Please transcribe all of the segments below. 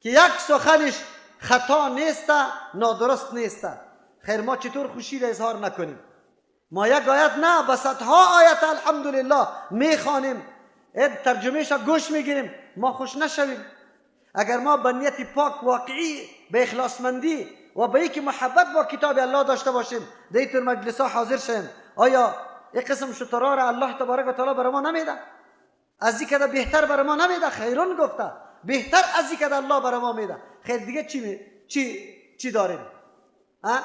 که یک سخنش خطا نیست، نادرست نیست. خیر، ما چطور خوشی را اظهار نکنیم؟ ما یک آیت نه، به صدها آیت الحمدلله میخوانیم، ترجمهش گوش میگیریم، ما خوش نشویم؟ اگر ما به نیت پاک، واقعی، به اخلاصمندی و به اینکه محبت با کتاب الله داشته باشیم، در اینطور مجلس ها حاضر شویم، آیا یک قسم شترا را الله تبارک و تعالی برای ما نمیده؟ از این کده بهتر برای ما نمیده؟ خیرون گفته، بهتر از این کده الله برای ما میده. خیر، دیگه چی داریم؟ ها،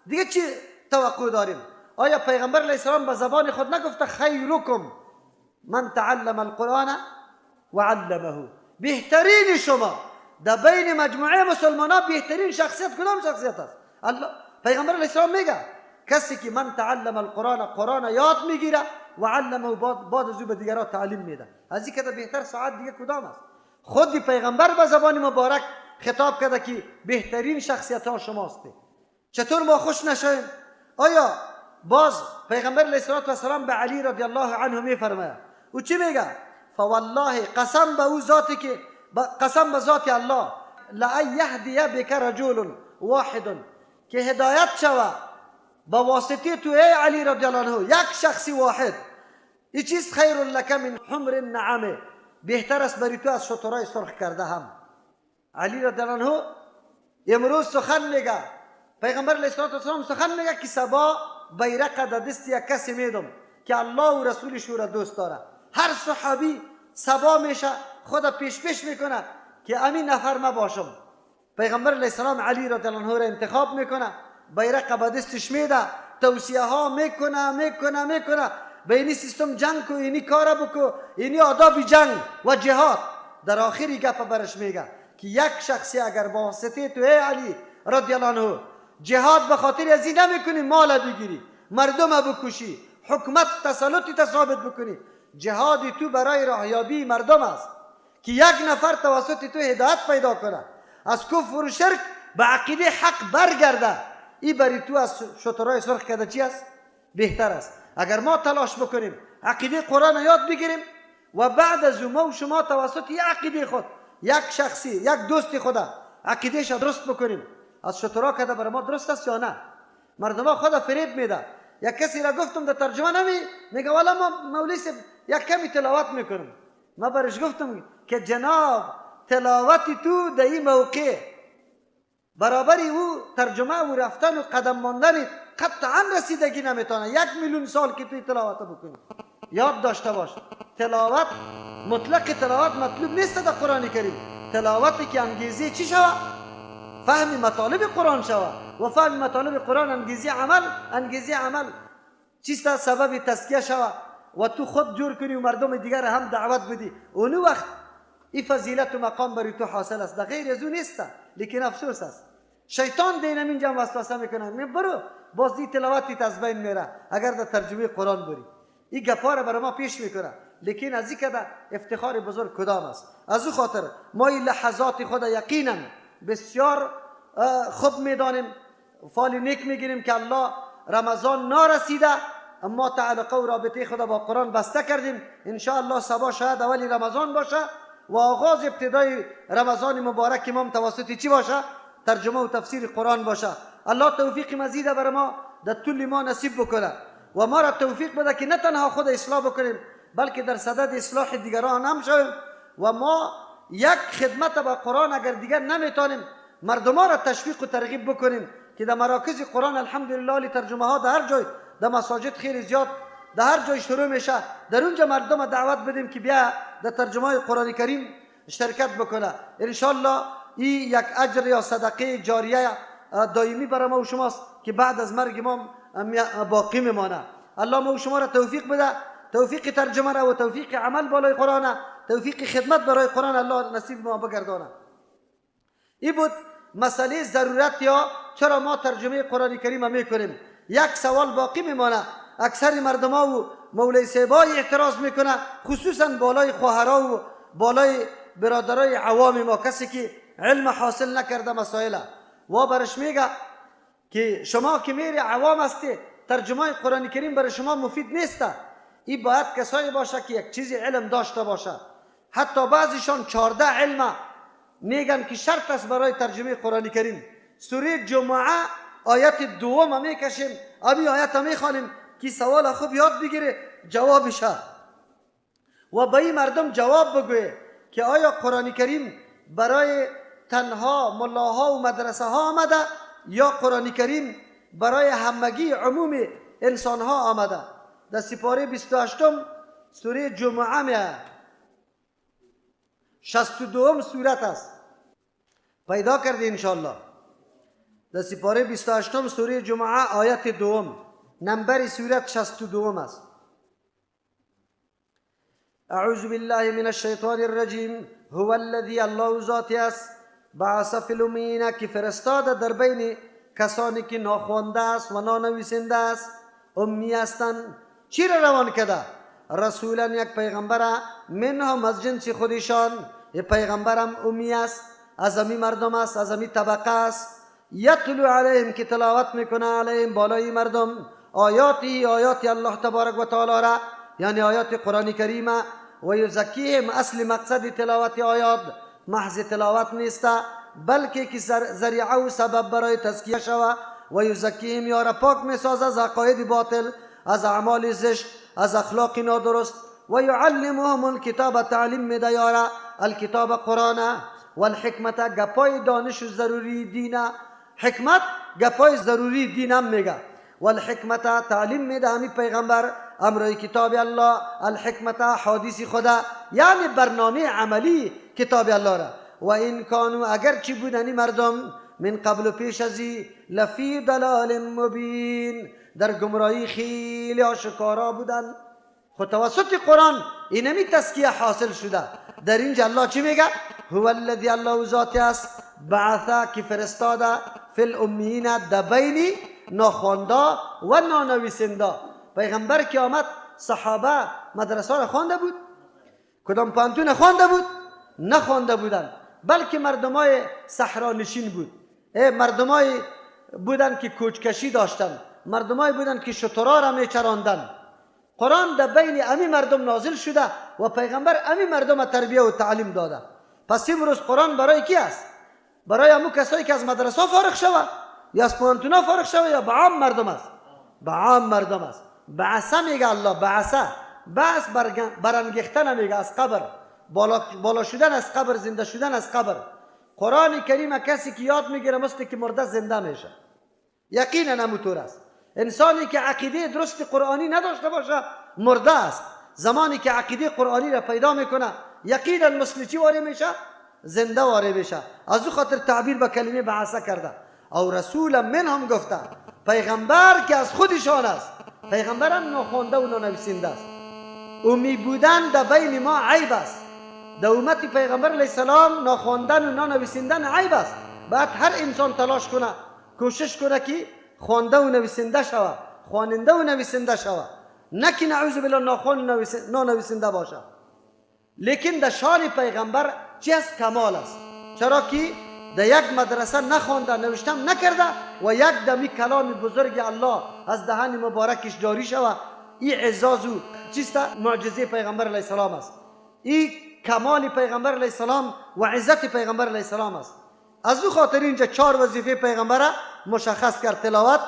دیگه چی توقع داریم؟ آیا پیغمبر علیه السلام به زبان خود نگفته خیرکم من تعلم القرآن و علمه؟ بهترین شما در بین مجموعه مسلمان ها، بهترین شخصیت کدام شخصیت است؟ الله، پیغمبر علیه السلام میگه کسی که من تعلم القرآن، قرآن یاد میگیره، و علمه، بعد از او به دیگران تعلیم میده. از این که بهتر ساعت دیگه کدام است؟ خود پیغمبر به زبان مبارک خطاب کرده که بهترین شخصیت ها شماست. چطور ما خوش نشویم؟ آیا باز پیغمبر علیه السلام به علی رضی الله عنه میفرماید، او چی میگه؟ فوالله، قسم به او ذاتی که، قسم به ذات الله، لأن یهدی بک رجل واحد، که هدایت شوه با واسطه تو ای علی رضی الله عنه یک شخصی واحد، این چیز خیر لک من حمر النعم، بهتر است بری تو از شترای سرخ کرده هم. علی رضی الله عنه امروز سخن میگه، پیغمبر علیه السلام سخن میگه که صبا بیرق در دست یک کسی میدم که الله و رسولش او را دوست داره. هر صحابی صبا میشه، خود پیش پیش میکنه که امین نفر ما باشم. پیغمبر علیه السلام علی رضی الله عنه را انتخاب میکنه، بیرق به دستش میده، توصیه ها میکنه، میکنه، میکنه، به اینی سیستم جنگ کو، اینی کار بکو، اینی آداب جنگ و جهاد. در آخری گپ برش میگه که یک شخصی اگر با واسطه تو ای علی رضی الله عنه جهاد به خاطر از این نمیکنی مال بگیری، مردم بکشی، حکومت تسلط ثابت بکنی، جهاد تو برای راهیابی مردم است که یک نفر توسط تو هدایت پیدا کنه، از کفر و شرک به عقیده حق برگرده، این بری تو از شترای سرخ کرده چی است؟ بهتر است. اگر ما تلاش بکنیم، عقیده قرآن یاد بگیریم و بعد از ما و شما توسط یک عقیده خود، یک شخصی، یک دوست خدا عقیدهش درست بکنیم، از شترا کده برای ما درست است یا نه؟ مردم خود فریب میده. یک کسی را گفتم در ترجمه نمی میگه والا ما مولوی یک کمی تلاوت میکنم. ما برش گفتم که جناب، تلاوت تو در این موقع برابری او ترجمه و رفتن و قدم ماندن قطعا رسیدگی نمیتونه، 1 میلیون سال که توی تلاوت بکنی. یاد داشته باش، تلاوت مطلق، تلاوت مطلوب نیست در قرآن کریم. تلاوتی که انگیزه چی شوه؟ فهم مطالب قرآن شوه و فهم مطالب قرآن انگیزه عمل، انگیزه عمل چیست؟ سبب تزکیه شوه و تو خود جور کنی و مردم دیگر هم دعوت بدی، اونو وقت این فضیلت و مقام برای تو حاصل است، در غیر از او نیست. لیکن افسوس است، شیطان دین اینجا وسوسه میکنه، می برو باز دی تلاوتی از بین میره اگر در ترجمه قرآن بری. این گپا را برای ما پیش میکنه. لیکن از این کده افتخار بزرگ کدام است؟ از او خاطر ما این لحظات خود یقینا بسیار خوب میدانیم، فال نیک میگیریم که الله رمضان نارسیده اما تعلقه و رابطه خود با قرآن بسته کردیم. ان الله صبا شاید اولی رمضان باشه و آغاز ابتدای رمضان مبارک ما توسط چی باشه؟ ترجمه و تفسیر قرآن باشه. الله توفیق مزید بر ما در طول ما نصیب بکنه و ما را توفیق بده که نه تنها خود اصلاح بکنیم، بلکه در صدد اصلاح دیگران هم شویم و ما یک خدمت به قرآن اگر دیگر نمیتونیم، مردم را تشویق و ترغیب بکنیم که در مراکز قرآن الحمدلله ترجمه ها در هر جای، در مساجد خیلی زیاد، در هر جای شروع میشه، در اونجا مردم دعوت بدیم که بیا در ترجمه قرآن کریم شرکت بکنه. ان این یک اجر یا صدقه جاریه دائمی برای ما و شماست که بعد از مرگ ما باقی میمانه. الله ما و شما را توفیق بده، توفیق ترجمه را و توفیق عمل بالای قرآن، توفیق خدمت برای قرآن الله نصیب ما بگردانه. این بود مسئله ضرورت یا چرا ما ترجمه قرآن کریم میکنیم. یک سوال باقی میمانه. اکثر مردم ها و مولوی صاحبای اعتراض میکنه، خصوصا بالای خواهرها و بالای برادرای عوام ما، کسی که علم حاصل نکرده مسائل و برش میگه که شما که میری عوام هستی، ترجمه قرآن کریم برای شما مفید نیست. این باید کسایی باشه که یک چیزی علم داشته باشه. حتی بعضیشان 14 علم میگن که شرط است برای ترجمه قرآن کریم. سوره جمعه آیت دوم میکشیم، ابی آیت میخوانیم که سوال خوب یاد بگیره جوابش و به این مردم جواب بگویه که آیا قرآن کریم برای تنها ملاها و مدرسه ها آمده یا قرآن کریم برای همگی عموم انسان ها آمده. در سپاره 28 سوره جمعه میه، 62 سورت است، پیدا کردی انشالله. در سپاره 28 سوره جمعه آیت دوم، نمبر سورت 62 است. اعوذ بالله من الشیطان الرجیم. هو الذی، الله ذاتی است، بعث فی الامیین، که فرستاده در بین کسانی که ناخوانده است و نانویسنده است، امی هستند. چی را روان کرده؟ رسولا، یک پیغمبر، منهم، از جنس خودشان. یک پیغمبرم امی است، از امی مردم است، از امی طبقه است. یتلو علیهم، که تلاوت میکنه، علیهم، بالای مردم، آیاتی، آیات الله تبارک و تعالی را، یعنی آیات قرآن کریم. و یزکیهم، اصل مقصد تلاوت آیات محض تلاوت نیست، بلکه که ذریعه و سبب برای تزکیه شوه. و یزکیهم، یارا پاک میسازه از عقاید باطل، از اعمال زشت، از اخلاق نادرست. و یعلمهم الکتاب، تعلیم میده یارا، الکتاب، قرآن، والحکمت، گپای دانش ضروری دینه. حکمت گپای ضروری دینم میگه. والحکمت، تعلیم میده همی پیغمبر امرای کتاب الله، الحکمت، حدیث خدا، یعنی برنامه عملی کتاب الله را. و این کانوا، اگر چی بودنی مردم، من قبل، پیش ازی، لفی ضلال مبین، در گمراهی خیلی آشکارا بودن. خود توسط قرآن اینمی تزکیه حاصل شده. در اینجا الله چی میگه؟ هو الذی، الله ذاتی است، بعث، که فرستاده، فی الامیین، در بین ناخوانده و نانویسنده. پیغمبر که آمد، صحابه مدرسه را خوانده بود؟ کدام پوهنتون خوانده بود؟ نخوانده بودن، بلکه مردمای صحرا نشین بود، مردمای بودن که کوچکشی داشتن، مردمای بودن که شترا را میچراندن. قرآن در بین امی مردم نازل شده و پیغمبر امی مردم تربیه و تعلیم داده. پس امروز قرآن برای کی است؟ برای امو کسایی که از مدرسه فارغ شوه یا از پوهنتونا فارغ شوه یا به عام مردم است؟ به عام مردم است. بعث میگه الله، بعث، بعث برانگیختن میگه از قبر، بالا, بالا شدن از قبر، زنده شدن از قبر. قرآن کریم کسی که یاد میگیره مثل که مرده زنده میشه. یقینا همونطور است. انسانی که عقیده درست قرآنی نداشته باشه مرده است. زمانی که عقیده قرآنی را پیدا میکنه، یقینا مثل چی واره میشه؟ زنده واره میشه. از او خاطر تعبیر به کلمه بعث کرده او رسولا منهم گفته، پیغمبر که از خودشان است. پیغمبرم ناخوانده و نانویسنده است. امی بودن در بین ما عیب است. در امت پیغمبر علیه السلام ناخواندن و نانویسندن عیب است. باید هر انسان تلاش کنه، کوشش کنه که خوانده و نویسنده شوه، خواننده و نویسنده شوه، نه که نعوذ بالله ناخوان و نانویسنده باشه. لیکن در شان پیغمبر چی است؟ کمال است. چرا که در یک مدرسه نخوانده، نوشتم نکرده و یک دمی کلام بزرگ الله از دهن مبارکش جاری شوه. این اعزاز و چیست؟ معجزه پیغمبر علیه السلام است. این کمال پیغمبر علیه السلام و عزت پیغمبر علیه السلام است. از او خاطر اینجا چهار وظیفه پیغمبر مشخص کرد: تلاوت،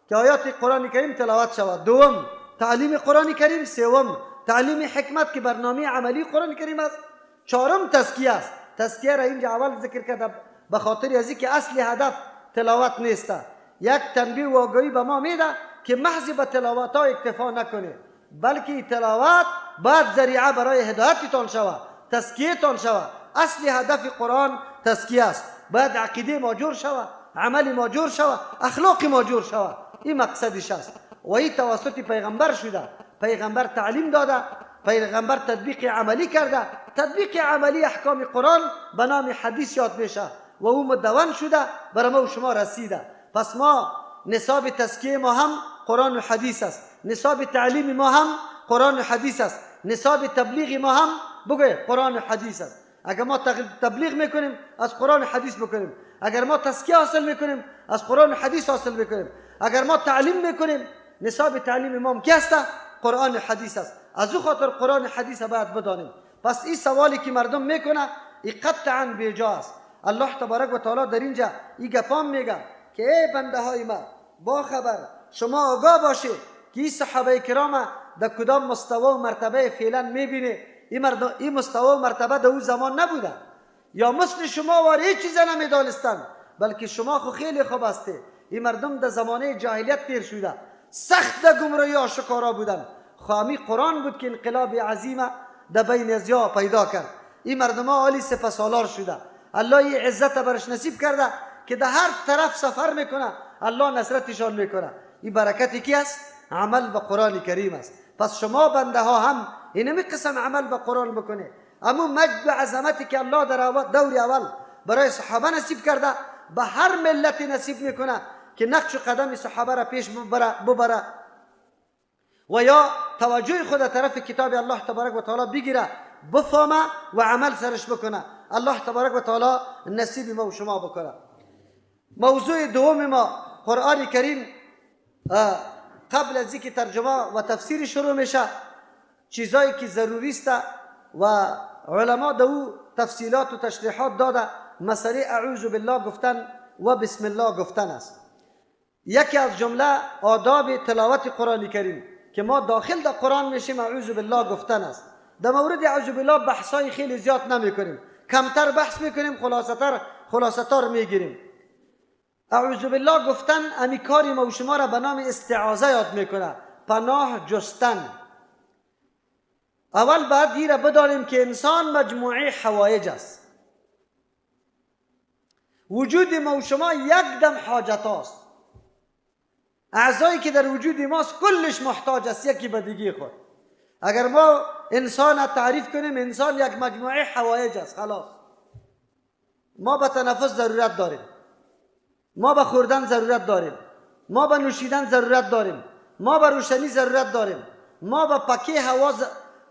که آیات قرآن کریم تلاوت شود، دوم تعلیم قرآن کریم، سوم تعلیم حکمت که برنامه عملی قرآن کریم است، چهارم تزکیه است. تزکیه را اینجا اول ذکر کرده به خاطر از که اصل هدف تلاوت نیست. یک تنبیه و آگاهی به ما میده که محض به تلاوت ها اکتفا نکنه، بلکه تلاوت باید ذریعه برای هدایتتان شود، تزکیهتان شود. اصل هدف قرآن تزکیه است. باید عقیده ما جور شود، عمل ما جور شود، اخلاق ما جور شود. این مقصدش است و این توسط پیغمبر شده. پیغمبر تعلیم داده، پیغمبر تطبیق عملی کرده. تطبیق عملی احکام قرآن به نام حدیث یاد میشه و او مدون شده، برای ما و شما رسیده. پس ما نصاب تزکیه ما هم قرآن و حدیث است، نصاب تعلیم ما هم قرآن و حدیث است، نصاب تبلیغ ما هم بگوی قرآن و حدیث است. اگر ما تبلیغ میکنیم از قرآن و حدیث بکنیم، اگر ما تزکیه حاصل میکنیم از قرآن و حدیث حاصل میکنیم، اگر ما تعلیم میکنیم، نصاب تعلیم ما کی است؟ قرآن و حدیث است. از او خاطر قرآن و حدیث باید بدانیم. پس این سوالی که مردم میکنه ای قطعا بیجا است. الله تبارک و تعالی در اینجا ای گپام میگه که ای بنده های ما با خبر، شما آگاه باشید که این صحابه کرام در کدام مستوا و مرتبه فعلا میبینه. این مستوا و مرتبه در او زمان نبوده، یا مثل شما وار هیچ چیز نمیدانستن، بلکه شما خو خیلی خوب هستی. این مردم در زمانه جاهلیت تیر شده، سخت در گمراهی آشکارا بودن. خو قرآن بود که انقلاب عظیم در بین ازیا پیدا کرد. این مردم ها عالی سپه شده، الله این عزت برش نصیب کرده که در هر طرف سفر میکنه الله نصرتشان میکنه. این برکت کی است؟ عمل به قرآن کریم است. پس شما بنده ها هم اینمی قسم عمل به قرآن بکنه. اما مجد و عظمتی که الله در دور اول برای صحابه نصیب کرده به هر ملت نصیب میکنه که نقش و قدم صحابه را پیش ببره و یا توجه خود طرف کتاب الله تبارک و تعالی بگیره، بفهمه و عمل سرش بکنه. الله تبارک و تعالی نصیب ما و شما بکنه. موضوع دوم ما قرآن کریم قبل از اینکه ترجمه و تفسیر شروع میشه، چیزایی که ضروری است و علما دو تفصیلات و تشریحات داده، مسئله اعوذ بالله گفتن و بسم الله گفتن است. یکی از جمله آداب تلاوت قرآن کریم که ما داخل در قرآن میشیم اعوذ بالله گفتن است. در مورد اعوذ بالله بحثای خیلی زیاد نمیکنیم، کمتر بحث میکنیم، خلاصه‌تر میگیریم. اعوذ بالله گفتن امی کاری ما و شما را به نام استعاذه یاد میکنه، پناه جستن. اول باید این را بدانیم که انسان مجموعه حوایج است. وجود ما و شما یک دم حاجت است. اعضایی که در وجود ماست کلش محتاج است یکی به دیگه خود. اگر ما انسان تعریف کنیم، انسان یک مجموعه حوایج است. خلاص، ما به تنفس ضرورت داریم، ما به خوردن ضرورت داریم، ما به نوشیدن ضرورت داریم، ما به روشنی ضرورت داریم، ما به پاکی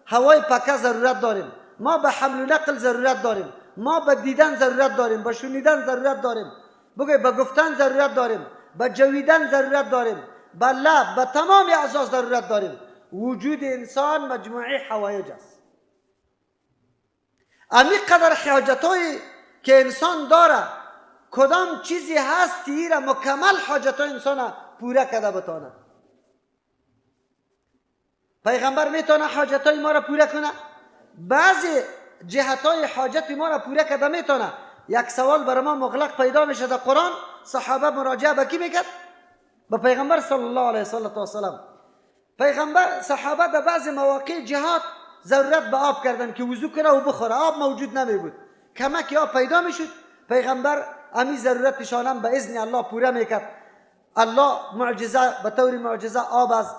هوای پکه ضرورت داریم، ما به حمل و نقل ضرورت داریم، ما به دیدن ضرورت داریم، به شنیدن ضرورت داریم، بگوی به گفتن ضرورت داریم، به جویدن ضرورت داریم، به لب، به تمام اعضا ضرورت داریم. وجود انسان مجموعه حوایج است. امی قدر حاجتهایی که انسان داره، کدام چیزی هست که ایره مکمل حاجتهای انسان پوره کرده بتانه؟ پیغمبر میتونه حاجتهای ما را پوره کنه؟ بعضی جهتهای حاجت ما را پوره کرده میتونه. یک سوال برای ما مغلق پیدا میشه در قرآن، صحابه مراجعه به کی میکرد؟ به پیغمبر صلی الله علیه و سلم. پیغمبر صحابه در بعض مواقع جهاد ضرورت به آب کردن که وضو کنه و بخوره، آب موجود نمی بود، کمک آب پیدا میشد، پیغمبر امی ضرورتشانم به اذن الله پوره میکرد. الله معجزه به طور معجزه آب از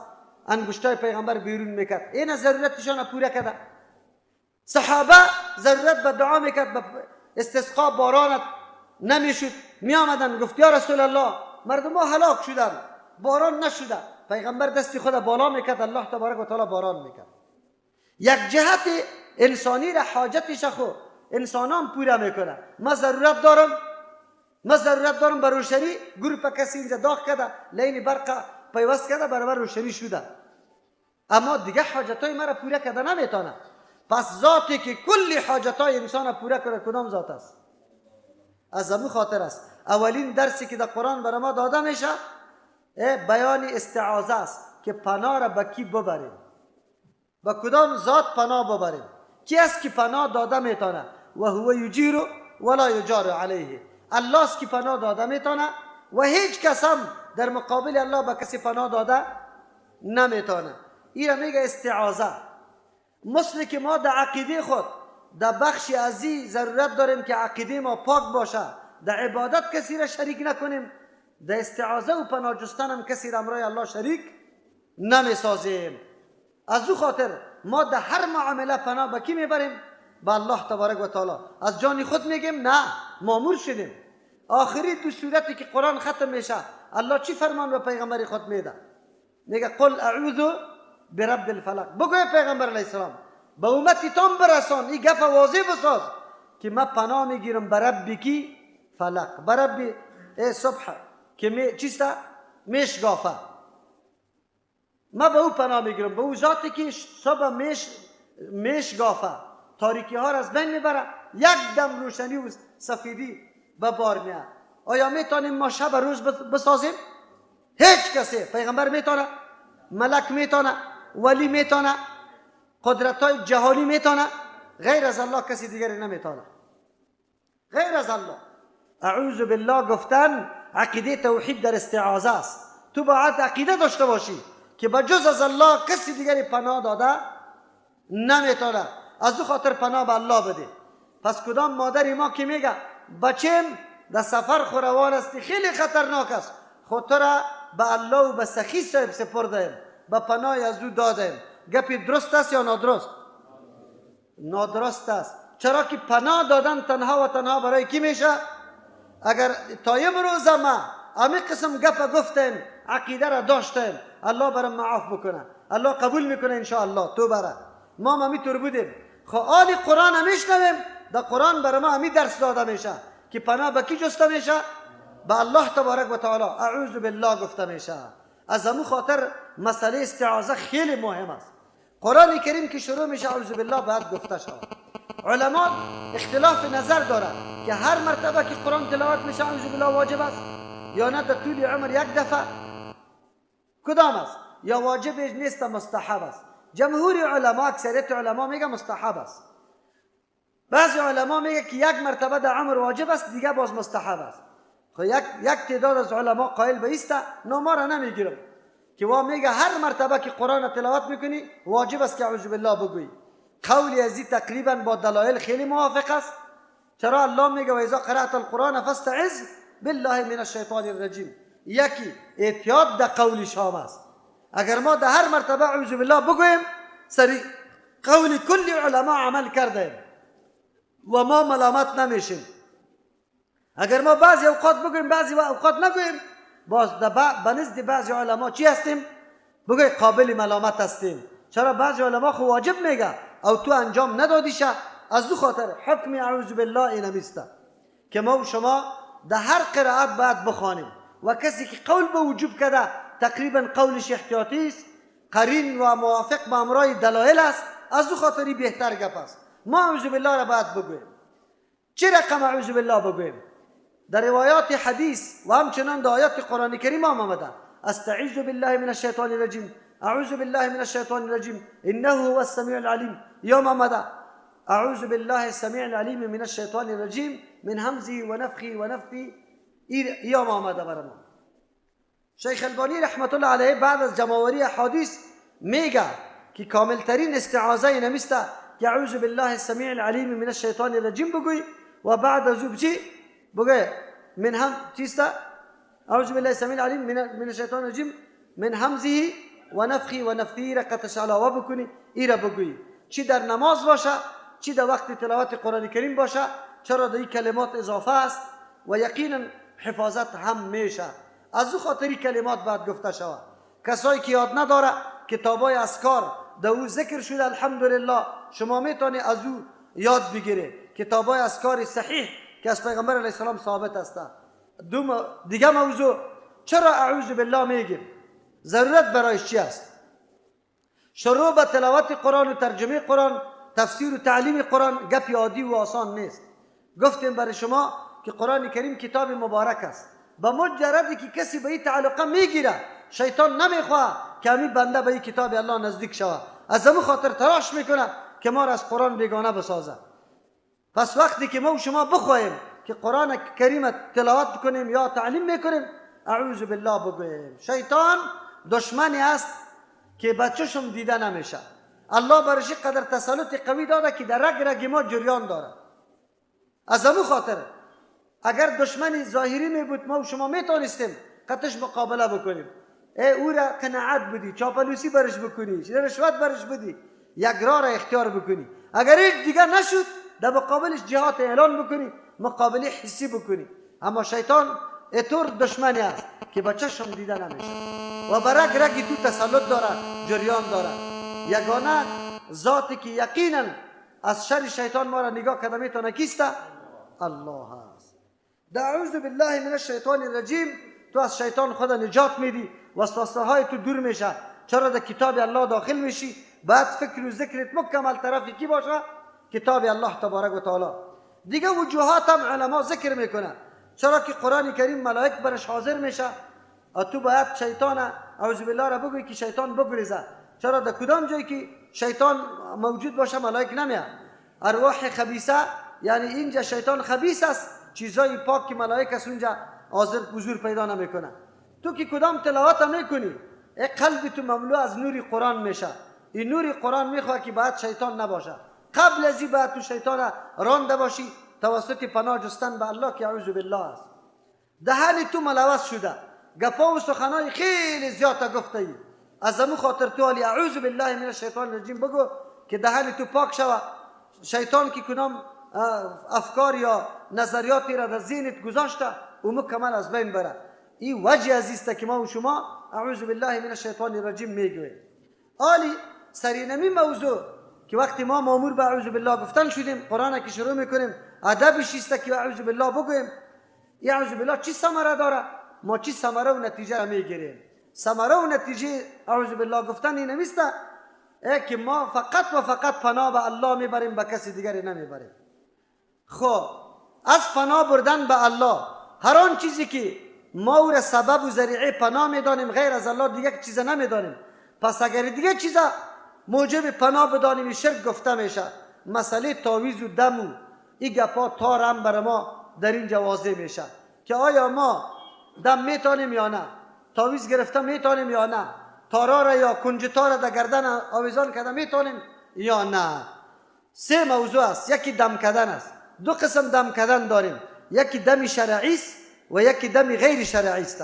انگشتای پیغمبر بیرون میکرد، این ضرورتشان پوره کرده. صحابه ضرورت به دعا میکرد، به استسقا باران نمیشد، می آمدن گفت یا رسول الله مردم ها هلاک شدن، باران نشده. پیغمبر دستی خود بالا میکرد، الله تبارک و تعالی باران میکرد. یک جهت انسانی را حاجتش خو انسانان پوره میکنه. ما ضرورت دارم، ما ضرورت دارم به روشنی، گروپ کسی اینجا داغ کرده، لین برق پیوست کرده، برابر روشنی شده، اما دیگه حاجتای مرا پوره کرده نمیتونه. پس ذاتی که کلی حاجتای انسان پوره کنه کدام ذات است؟ از امو خاطر است اولین درسی که در قرآن برای ما داده میشه بیان استعاذه است که پناه را به کی ببریم، به کدام ذات پناه ببریم، کی است که پناه داده میتونه؟ و هو یجیر ولا یجار علیه. الله است که پناه داده میتونه و هیچ کس هم در مقابل الله به کسی پناه داده نمیتونه. این را میگه استعاذه. مثل که ما در عقیده خود در بخش ازی ضرورت داریم که عقیده ما پاک باشه، در عبادت کسی را شریک نکنیم، در استعاذه و پناه جستن هم کسی را امرای الله شریک نمیسازیم. از او خاطر ما در هر معامله پناه به کی میبریم؟ به الله تبارک و تعالی. از جان خود میگیم نه، مامور شدیم. آخری دو سورتی که قرآن ختم میشه الله چی فرمان به پیغمبر خود میده؟ میگه قل اعوذ برب الفلق. بگو پیغمبر علیه السلام به امتی تام برسان، این گپ واضح بساز که ما پناه میگیرم به رب کی؟ فلق، به رب صبح که می چیسته؟ میشگافه. ما به او پناه میگیرم، به او ذاتی که صبح میشگافه، تاریکی ها را از بین میبره. یک دم روشنی و سفیدی به بار میاد. آیا میتونیم ما شب روز بسازیم؟ هیچ کسی. پیغمبر میتونه، ملک میتونه، ولی میتونه، قدرت های جهانی میتونه، غیر از الله کسی دیگری نمیتونه، غیر از الله. اعوذ بالله گفتن عقیده توحید در استعاذه است. تو باید عقیده داشته باشی که به جز از الله کسی دیگری پناه داده نمیتونه، از او خاطر پناه به الله بده. پس کدام مادری ما که میگه بچیم در سفر خوروان استی، خیلی خطرناک است، خود را به الله و به سخی صاحب سپردیم، به پناه از او دادیم، گپی درست است یا نادرست؟ نادرست است. چرا که پناه دادن تنها و تنها برای کی میشه؟ اگر تا امروز ما امی قسم گپ گفتیم، عقیده را داشتیم، الله برام معاف بکنه، الله قبول میکنه انشاءالله. تو بره ما هم طور بودیم. خب آل قرآن هم میشنویم، در قرآن برای ما همی درس داده میشه که پناه به کی جسته میشه؟ به الله تبارک و تعالی. اعوذ بالله گفته میشه. از همون خاطر مسئله استعاذه خیلی مهم است. قرآن کریم که شروع میشه اعوذ بالله باید گفته شود. علما اختلاف نظر دارند که هر مرتبه که قرآن تلاوت میشه اعوذ بالله واجب است یا نه در طول عمر یک دفعه کدام است؟ یا واجب نیست مستحب است. جمهور علما، اکثریت علما میگه مستحب است. بعضی علما میگه که یک مرتبه در عمر واجب است، دیگه باز مستحب است. خب یک تعداد از علما قائل به ایست، نه ما را نمیگیرم که وا میگه هر مرتبه که قرآن تلاوت میکنی واجب است که اعوذ بالله بگویی. قولی ازی تقریبا با دلایل خیلی موافق است. چرا الله میگه و اذا قرأت القرآن فاستعذ بالله من الشیطان الرجیم. یکی احتیاط در قول شام است. اگر ما در هر مرتبه اعوذ بالله بگوییم، سری قول کل علما عمل کردیم و ما ملامت نمیشیم. اگر ما بعضی اوقات بگوییم بعضی اوقات نگوییم، باز به نزد بعضی علما چی هستیم؟ بگوی قابل ملامت هستیم. چرا بعضی علما خو واجب میگه او تو انجام ندادیشه. از دو خاطر حکم اعوذ بالله اینمیسته که ما و شما در هر قرائت باید بخوانیم و کسی که قول به وجوب کرده تقریبا قولش احتیاطی است، قرین و موافق به امرای دلایل است. از دو خاطری بهتر گپ است. ما اعوذ بالله را باید بگوییم. چه رقم اعوذ بالله بگوییم؟ در روایات حدیث و همچنان در آیات قرآن کریم هم آمده استعیذ بالله من الشیطان الرجیم، اعوذ بالله من الشیطان الرجیم، انه هو السمیع العلیم. یا آمده اعوذ بالله السمیع العلیم من الشیطان الرجیم من همزه و نفخه و نفثه. یا آمده برای ما. شیخ البانی رحمت الله علیه بعد از جمع‌آوری احادیث میگه که کاملترین استعاذه اینمیسته که اعوذ بالله السمیع العلیم من الشیطان الرجیم بگوی و بعد از او چی بگوی؟ من هم چیسته؟ اعوذ بالله السمیع العلیم من الشیطان الرجیم من همزه و نفخه و نفثه را قطش علاوه بکنی، ای را بگویی. چی در نماز باشه، چی در وقت تلاوت قرآن کریم باشه، چرا در این کلمات اضافه است و یقینا حفاظت هم میشه. از او خاطری کلمات باید گفته شود. کسایی که یاد نداره کتابای اذکار در او ذکر شده، الحمدلله شما میتونی از او یاد بگیری. کتابای اذکار صحیح که از پیغمبر علیه السلام ثابت است. دیگه موضوع، چرا اعوذ بالله میگیم؟ ضرورت برایش چی است؟ شروع به تلاوت قرآن و ترجمه قرآن، تفسیر و تعلیم قرآن گپی عادی و آسان نیست. گفتیم برای شما که قرآن کریم کتاب مبارک است. به مجردی که کسی به این تعلقه میگیره، شیطان نمیخواه که همی بنده به این کتاب الله نزدیک شود. از همون خاطر تلاش میکنه که ما را از قرآن بیگانه بسازه. پس وقتی که ما و شما بخواهیم که قرآن کریم تلاوت کنیم یا تعلیم میکنیم، اعوذ بالله بگوییم. شیطان دشمنی است که به چشم دیده نمیشه. الله برش قدر تسلط قوی داده که در رگ رگ ما جریان داره. از همون خاطر اگر دشمنی ظاهری می بود ما و شما میتونستیم قطش مقابله بکنیم، ای او را قناعت بدی، چاپلوسی برش بکنی، رشوت برش بدی، یک راه را اختیار بکنی. اگر هیچ دیگه نشد در مقابلش جهاد اعلان بکنی، مقابله حسی بکنی. اما شیطان اتور دشمنی است که با چشم دیده نمیشه و برگ رگ تو تسلط داره، جریان داره. یگانه ذاتی که یقینا از شر شیطان ما را نگاه کرده میتونه کیسته؟ الله است. در اعوذ بالله من الشیطان الرجیم تو از شیطان خود نجات میدی، وسوسه های تو دور میشه. چرا در کتاب الله داخل میشی؟ بعد فکر و ذکرت مکمل طرف کی باشه؟ کتاب الله تبارک و تعالی. دیگه وجوهات هم علما ذکر میکنه، چرا که قرآن کریم ملائک برش حاضر میشه، تو باید شیطان اعوذ بالله را بگوی که شیطان بگریزه. چرا در کدام جایی که شیطان موجود باشه ملائک نمیاد. ارواح خبیثه، یعنی اینجا شیطان خبیث است، چیزای پاک که ملائک است اونجا حاضر حضور پیدا نمیکنه. تو که کدام تلاوت میکنی، قلب تو مملو از نور قرآن میشه. این نور قرآن میخواد که باید شیطان نباشه. قبل از این باید تو شیطان رانده باشی توسط پناه جستن به الله که اعوذ بالله است. دهن تو ملوث شده، گپا و سخنای خیلی زیاد گفته ای، از امو خاطر تو علی اعوذ بالله من الشیطان الرجیم بگو که دهن تو پاک شوه. شیطان که کدام افکار یا نظریاتی را در ذهنت گذاشته او مکمل از بین بره. این وجه عزیز که ما و شما اعوذ بالله من الشیطان الرجیم میگوییم. آلی سرینمی موضوع که وقتی ما مامور به اعوذ بالله گفتن شدیم، قرآن که شروع میکنیم ادبش است که اعوذ بالله بگوییم. این اعوذ بالله چی ثمره داره؟ ما چی ثمره و نتیجه را میگیریم؟ ثمره و نتیجه اعوذ بالله گفتن این نیست که ما فقط و فقط پناه به الله میبریم، به کسی دیگری نمیبریم. خب از پناه بردن به الله، هر آن چیزی که ما او را سبب و ذریعه پناه میدانیم غیر از الله دیگه چیز نمیدانیم، پس اگر دیگه چیز موجب پناه بدانیم شرک گفته میشه. مسئله تعویذ و دم و این گپا تار هم بر ما در اینجا واضح میشه که آیا ما دم میتونیم یا نه، تعویذ گرفته میتونیم یا نه، تارا را یا کنجتا را در گردن آویزان کرده میتونیم یا نه. سه موضوع است. یکی دم کردن است. دو قسم دم کردن داریم، یکی دم شرعی است و یکی دم غیر شرعی است.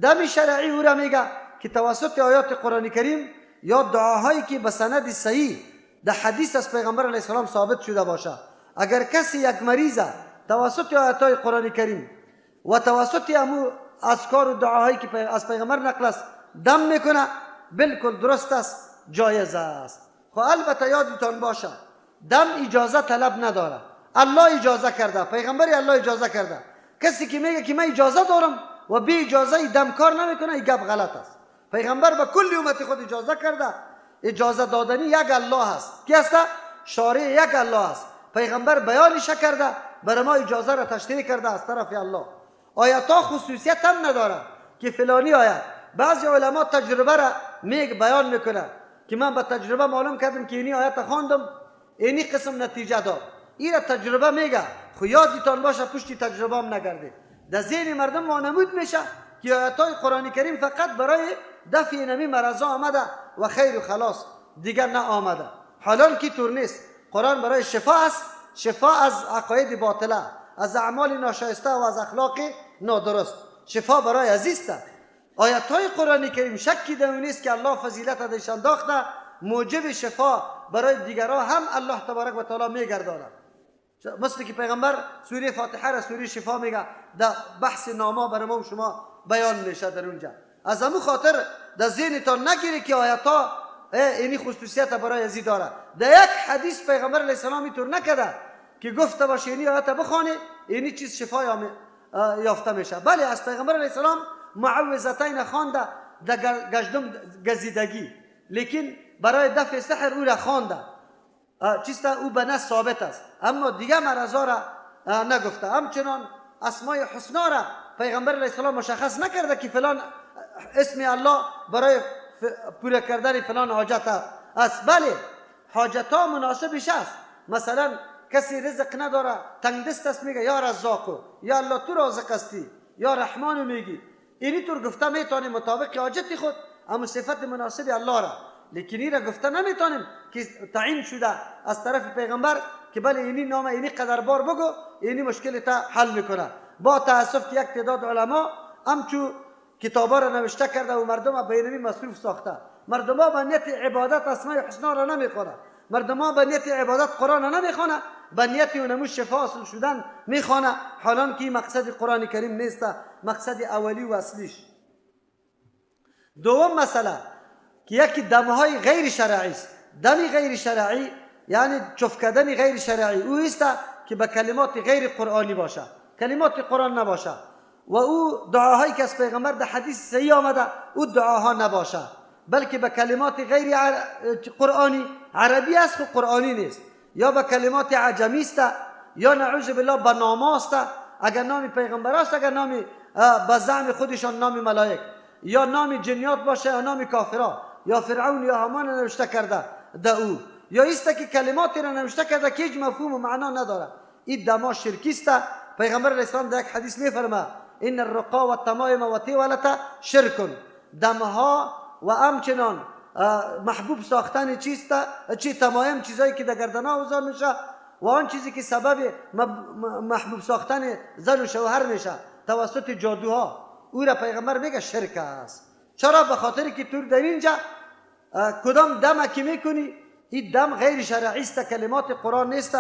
دم شرعی او را میگه که توسط آیات قرآن کریم یا دعاهایی که به سند صحیح در حدیث از پیغمبر علیه السلام ثابت شده باشه. اگر کسی یک مریض توسط آیات قرآن کریم و توسط امو اذکار و دعاهایی که از پیغمبر نقل است دم میکنه، بالکل درست است، جایز است. خب البته یادتان باشه دم اجازه طلب نداره. الله اجازه کرده، پیغمبر الله اجازه کرده. کسی که میگه که من اجازه دارم و بی اجازه دم کار نمیکنه، این گپ غلط است. پیغمبر به کل امت خود اجازه کرده. اجازه دادنی یک الله است. کی است؟ شارع یک الله است. پیغمبر بیانش کرده، برای ما اجازه را تشریح کرده از طرف الله. آیات خصوصیت هم نداره که فلانی آیت. بعضی علما تجربه را میگ بیان میکنه که من به تجربه معلوم کردم که اینی آیت خواندم اینی قسم نتیجه داد. این را تجربه میگه. خو یادتان باشه پشتی تجربه هم نگرده. در ذهن مردم وانمود میشه که آیات قرآن کریم فقط برای دفع نمی مرضا آمده و خیر و خلاص، دیگر نه آمده. حالان که طور نیست. قرآن برای شفا است، شفا از عقاید باطله، از اعمال ناشایسته و از اخلاق نادرست، شفا برای عزیز است. آیات های قرآن کریم شکی در اون نیست که الله فضیلت درش انداخته، موجب شفا برای دیگران هم الله تبارک و تعالی میگرداند. مثل که پیغمبر سوره فاتحه را سوره شفا میگه، در بحث نامه برای ما و شما بیان میشه در اونجا. از همون خاطر در ذهنتان نگیری که آیات ها اینی خصوصیت برای ازی داره. در یک حدیث پیغمبر علیه السلام اینطور نکرده که گفته باشه اینی آیات بخوانه اینی چیز شفا یافته میشه. بله از پیغمبر علیه السلام معوذتین خوانده در گشدم گزیدگی، لیکن برای دفع سحر او را خوانده، چیست او به نص ثابت است، اما دیگه مرضا را نگفته. همچنان اسمای حسنا را پیغمبر علیه السلام مشخص نکرده که فلان اسم الله برای پوره کردن فلان حاجت است. بله حاجت ها مناسبش است. مثلا کسی رزق نداره، تنگ دست است، میگه یا رزاقو، یا الله تو رازق هستی، یا رحمانو میگی. اینی طور گفته میتونیم مطابق حاجت خود، اما صفت مناسب الله را. لیکن این را گفته نمیتونیم که تعیین شده از طرف پیغمبر که بله اینی نام اینی قدر بار بگو اینی مشکل تا حل میکنه. با تاسف که یک تعداد علما همچو کتابا را نوشته کرده و مردم به اینمی مصروف ساخته. مردم ها به نیت عبادت اسماء حسنا را نمیخوانه، مردم ها به نیت عبادت قرآن را نمیخوانه، به نیت اونمو شفا حاصل شدن میخوانه، حالان که مقصد قرآن کریم نیست، مقصد اولی و اصلیش. دوم مسئله که یکی دمهای غیر شرعی است. دم غیر شرعی یعنی چف کردن غیر شرعی او است که به کلمات غیر قرآنی باشه، کلمات قرآن نباشه و او دعاهایی که از پیغمبر در حدیث صحیح آمده او دعاها نباشه، بلکه به کلمات غیر قرآنی، عربی است خو قرآنی نیست، یا به کلمات عجمی است، یا نعوذ بالله به نام است. اگر نام پیغمبر است، اگر نام به زعم خودشان نام ملائک یا نام جنیات باشه یا نام کافرا یا فرعون یا هامان نوشته کرده ده او، یا است که کلماتی را نوشته کرده که هیچ مفهوم و معنا نداره، این دما شرکی است. پیغمبر علیه السلام در یک حدیث میفرما ان الرقا و التمایم و التولة شرک. دمها و همچنان محبوب ساختن چیست، چی تمایم، چیزایی که در گردن آویزان میشه و آن چیزی که سبب محبوب ساختن زن و شوهر میشه توسط جادوها، او را پیغمبر میگه شرک است. چرا؟ به خاطر که تو در اینجا کدام دم که میکنی این دم غیر شرعی است، کلمات قرآن نیست،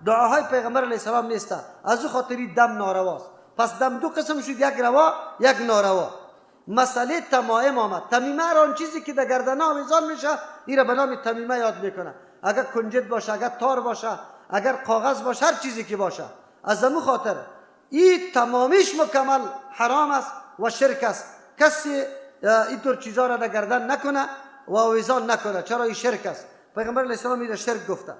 دعاهای پیغمبر علیه السلام نیست، از او خاطر دم نارواست. پس دم دو قسم شد، یک روا یک ناروا. مسئله تمایم آمد. تمیمه را آن چیزی که در گردن آویزان میشه این را به نام تمیمه یاد میکنه. اگر کنجد باشه، اگر تار باشه، اگر کاغذ باشه، هر چیزی که باشه، از امو خاطر این تمامیش مکمل حرام است و شرک است. کسی اینطور چیزا را در گردن نکنه و آویزان نکنه. چرا؟ این شرک است. پیغمبر علیه السلام این شرک گفته.